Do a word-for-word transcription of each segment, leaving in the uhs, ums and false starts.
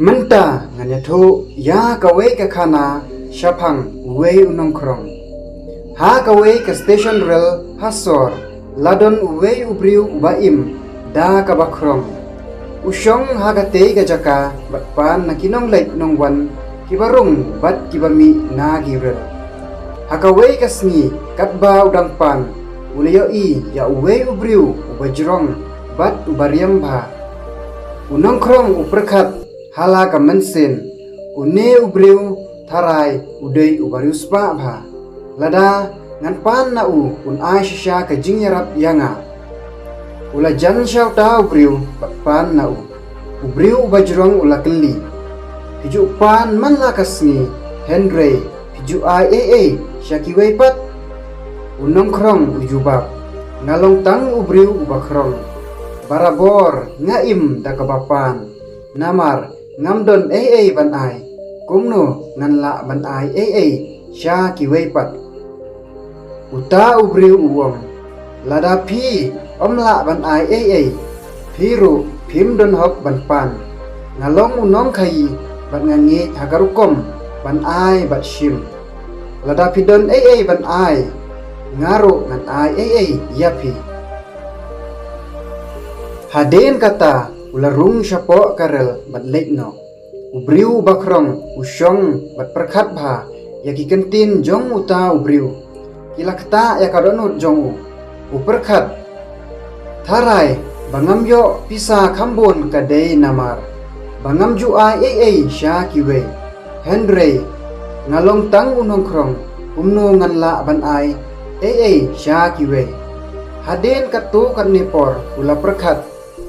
Mynta ngan ïathuh ïa kawei ka khana shaphang uwei u nongkhrong. Ha kawei ka station rel ha sor, la don uwei u briew uba im da kaba khrong. U shong ha katei ka jaka bad pan na ki nongleit nongwan kiba rung bad kiba mih na ki rel. Ha kawei ka sngi katba u dang pan, u la ïohi ïa uwei u briew uba jrong bad uba riam bha. U nongkhrong u pyrkhat ha la ka mynsiem, une u briew tharai u dei uba riewspah bha. Lada ngan pan na u, un ai shisha ka jingïarap ïa nga. U la jan sha uta u briew bad pan na u. U briew uba jrong u la kylli, phi ju pan man la ka sngi, hynrei phi ju ai ei ei sha kiwei pat? U nongkhrong u jubab, nga long tang u briew uba khrong. Barabor nga im da kaba pan. Namar ngam don ei ei ban ai, kumno ngan lah ban ai ei ei sha kiwei pat? Uta u briew u ong, lada phi ym lah ban ai ei ei, phi ruh phim don hok ban pan. Nga long u nongkhaïi bad nga ngeit ha ka rukom ban ai bad shim. Lada phi don ei ei ban ai, nga ruh ngan ai ei ei ïa phi. Hadien kata u la rung shapoh ka rel bad leit noh. U briew uba khrong u shong bad pyrkhat bha ïa ki kyntien jong uta u briew. Ki la ktah ïa ka dohnud jong u. U pyrkhat, tharai ba ngam ïoh pisa khambun ka dei namar ba ngam ju ai ei ei sha kiwei. Hynrei nga long tang u nongkhrong, kumno ngan lah ban ai ei ei sha kiwei? Hadien katto katne por u la pyrkhat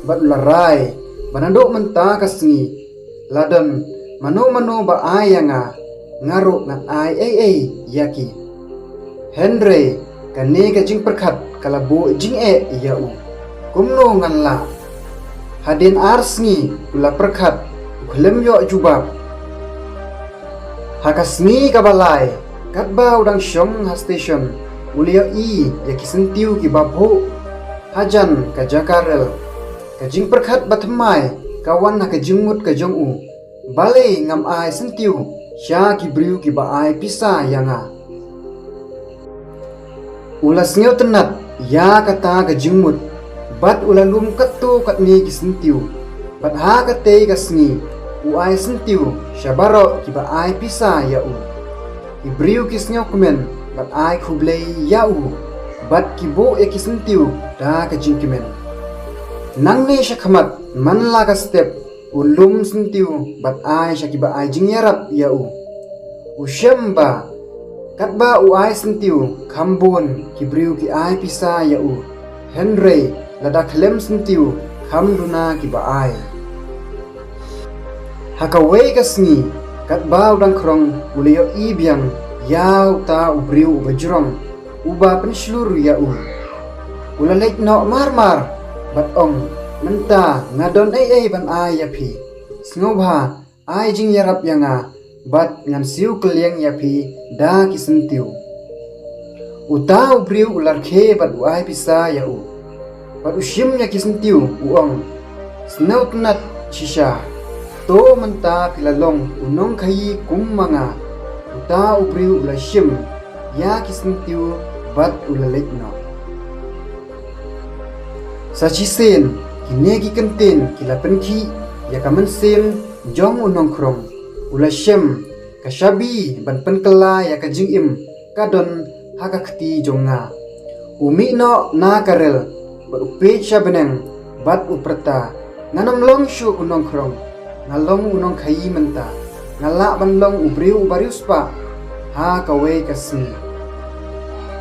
bad u la rai ba naduh mynta ka sngi, la don mano mano ba ai ïa nga, nga ruh ngan ai ei ei ïa ki. Hynrei kane ka jingpyrkhat ka la buh jingeh ïa u. Kumno ngan lah? Hadien ar sngi u la pyrkhat, u khlem ïoh jubab. Ha ka sngi kaba lai, katba u dang shong ha station, u la ïohi ïa ki syntiew kiba bhuh hajan ka jaka rel. Ka jingpyrkhat bathymmai ka wan ha ka jingmut ka jong u, balei ngam ai syntiew sha ki briew kiba ai pisa ïa nga? U la sngewtynnat ïa kata ka jingmut bad u la lum katto katne ki syntiew. Bad ha katei ka sngi u ai syntiew sha baroh kiba ai pisa ïa u. Ki briew ki sngewkmen bad ai khublei ïa u bad ki buh ïa ki syntiew da ka jingkmen. Nangne shakhmat man la ka step u lum syntiew bad ai sha kiba ai jingïarap ïa u. U shem ba katba u ai syntiew khambun ki briew ki ai pisa ïa u, hynrei lada khlem syntiew kham duna kiba ai. Ha kawei ka sngi katba u dang khrong u la ïohi biang ïa uta u briew uba jrong uba pynshlur ïa u. U la leit noh mar mar bad ong, mynta nga don ei ei ban ai ïa phi. Sngewbha ai jingïarap ïa nga bad ngan siew kylliang ïa phi da ki syntiew. Uta u briew u la rkhie bad u ai pisa ïa u. Bad u shim ïa ki syntiew u ong, sngewtynnat shisha. To mynta phi la long u nongkhaïi kum ma nga. Uta u briew u la shim ïa ki syntiew bad u la leit noh. Sa shisien kine ki kyntien ki la pynkhih ïa ka mynsiem jong u nongkhrong. U la shem ka shabi ban pynkylla ïa ka jingim ka don ha ka kti jong nga. U mih noh na ka rel bad u peit sha bneng bad u pyrta, ngan ym long shuh u nongkhrong. Nga long u nongkhaïi mynta. Nga lah ban long u briew uba riewspah ha kawei ka sngi.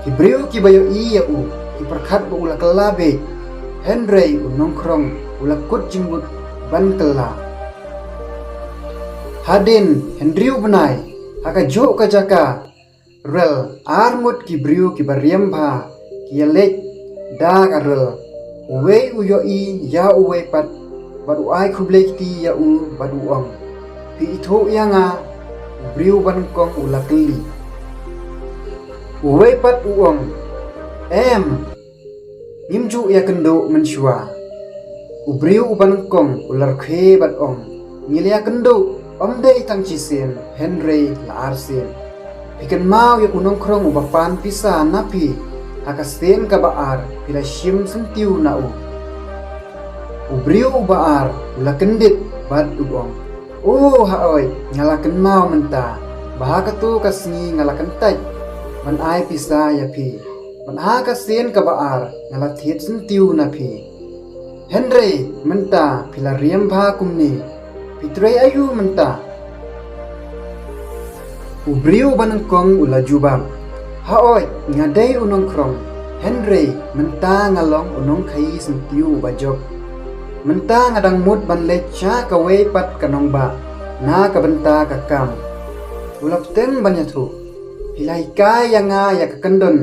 Ki briew kiba ïohi ïa u ki pyrkhat ba u la kylla beit, hynrei u nongkhrong u la kut jingmut ban kylla. Hadien hynriew bnai, ha kajuh ka jaka rel, ar ngut ki briew kiba riam bha ki ïaleit da ka rel. Uwei u ïohi ïa uwei pat bad u ai khublei kti ïa u bad u ong, phi ithuh ïa nga? U briew uba nyngkong u la kylli. Uwei pat u ong, em, ngim ju ïakynduh mynshuwa. U briew uba nyngkong u la rkhie bad ong, Ngi la ïakynduh, ym dei tang shisien, hynrei la arsien. Phi kynmaw ïa u nongkhrong uba pan pisa na phi, ha ka sien kaba ar, phi la shim syntiew na u. U briew uba ar, u la kyndit, bad u ong. O, haoid, nga la kynmaw mynta, ba ha kato ka sngi nga la kyntait, ban ai pisa ïa phi. Bad ha ka sien kaba ar, nga la thied syntiew na phi. Hynrei, mynta, phi la riam bha kumne. Phi trei aïu mynta? U briew uba nyngkong u la jubab. Haoid, nga dei u nongkhrong. Hynrei, mynta nga long u nongkhaïi syntiew uba jop. Mynta nga dang mut ban leit sha kawei pat ka nongbah. Na ka bynta ka kam. U la bteng ban ïathuh. Phi la hikai ïa nga ïa ka kyndon.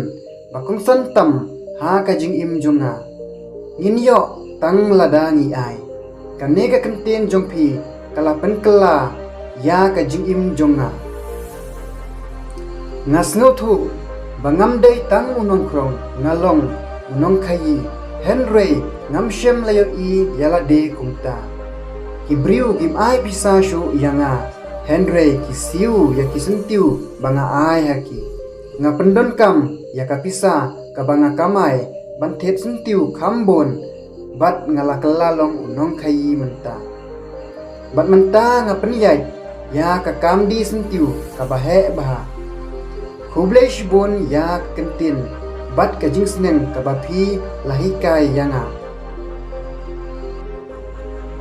Ba kongsan tam ha ka jingim jong nga. Ngin ïoh tang lada ngi ai. Kane ka kyntien jong phi ka la pynkylla ïa ka jingim jong nga. Nga sngewthuh ba ngam dei tang u nongkhrong, nga long u nongkhaïi, hynrei ngam shym la ïohi ïa lade kumta. Ki briew kim ai pisa shuh ïa nga, hynrei ki siew ïa ki syntiew ba nga ai ha ki. Nga pyndonkam ïa ka pisa kaba nga kamai ban thied syntiew kham bun, bad nga la kylla long u nongkhaïi mynta. Bad mynta nga pynïaid ïa ka kam die syntiew kaba heh bha. Khublei shibun ïa ka kyntien bad ka jingsneng kaba phi la hikai ïa nga.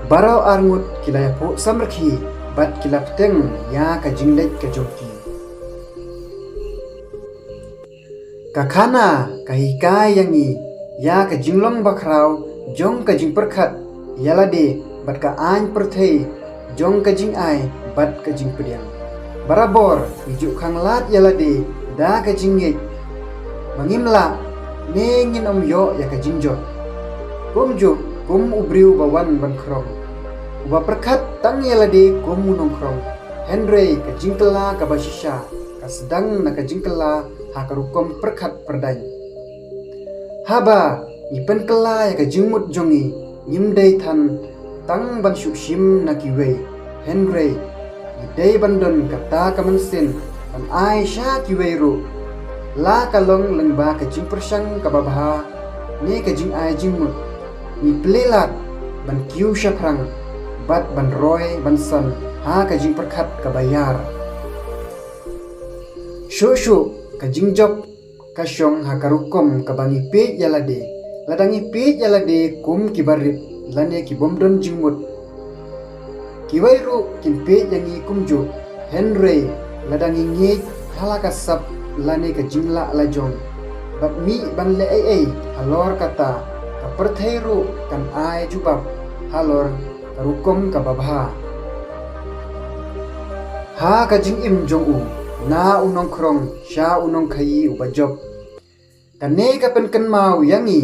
Baroh arngut ki la ïaphuh samrkhie bad ki la bteng ïa ka jingleit ka jong ki. Ka khana ka hikai ïa ngi ïa ka jinglong bakhraw jong ka jingpyrkhat ïa lade bad ka aiñ pyrthei jong ka jingai bad ka jingpdiang. Barabor ngi ju khanglad ïa lade da ka jingngeit ba ngim lah ne ngin ym ïoh ïa ka jingjot. Kumjuh kum u briew ba wan ban khrong, uba pyrkhat tang ïa lade kum u nongkhrong, hynrei ka jingkylla kaba shisha ka sdang na ka jingkylla ha ka rukom pyrkhat pyrdaiñ. Haba ngi pynkylla ïa ka jingmut jong ngi, ngim dei than tang ban shu shim na kiwei, hynrei ngi dei ban don kata ka mynsiem ban ai sha kiwei ruh. La ka long lyngba ka jingpyrshang kaba bha ne ka jingai jingmut, ngi plie lad ban kiew shaphrang bad ban roi ban san ha ka jingpyrkhat kaba ïar. Shuh shuh ka jingjop ka shong ha ka rukom kaba ngi peit ïa lade. Lada ngi peit ïa lade kum kiba rit lane kibym don jingmut, kiwei ruh kin peit ïa ngi kumjuh. Hynrei lada ngi ngeit ha la ka sap lane ka jinglah la jong, bad mih ban leh ei ei halor kata, ka pyrthei ruh kan ai jubab halor ka rukom kaba bha. Ha ka jingim jong u, na u nongkhrong sha u nongkhaïi uba jop, kane ka pynkynmaw ïa ngi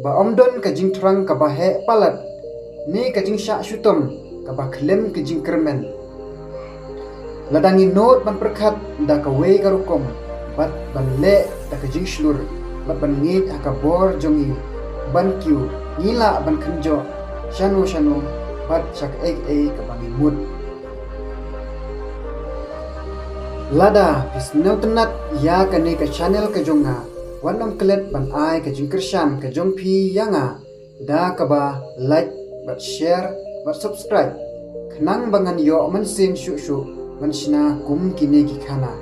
ba ym don ka jingthrang kaba heh palat ne ka jingshah shitom kaba khlem ka jingkyrmen. Lada ngi nud ban pyrkhat da kawei ka rukom bad ban leh da ka jingshlur bad ban ngeit ha ka bor jong ngi ban kiew, ngi lah ban kynjoh shano shano bad sha kaei kaei kaba ngi mut. Lada phi sngewtynnat ïa kane ka channel ka jong nga, wat nym klet ban ai ka jingkyrshan ka jong phi ïa nga da kaba like bad share bad subscribe, khnang ba ngan ïoh mynsiem shuh shuh ban shna kum kine ki khana.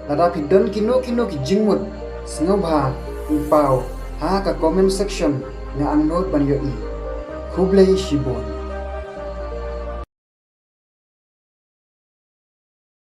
Lada phi don kino kino ki jingmut, sngewbha pynpaw ha ka comment section, nga angnud ban ïohi. Khublei shibun.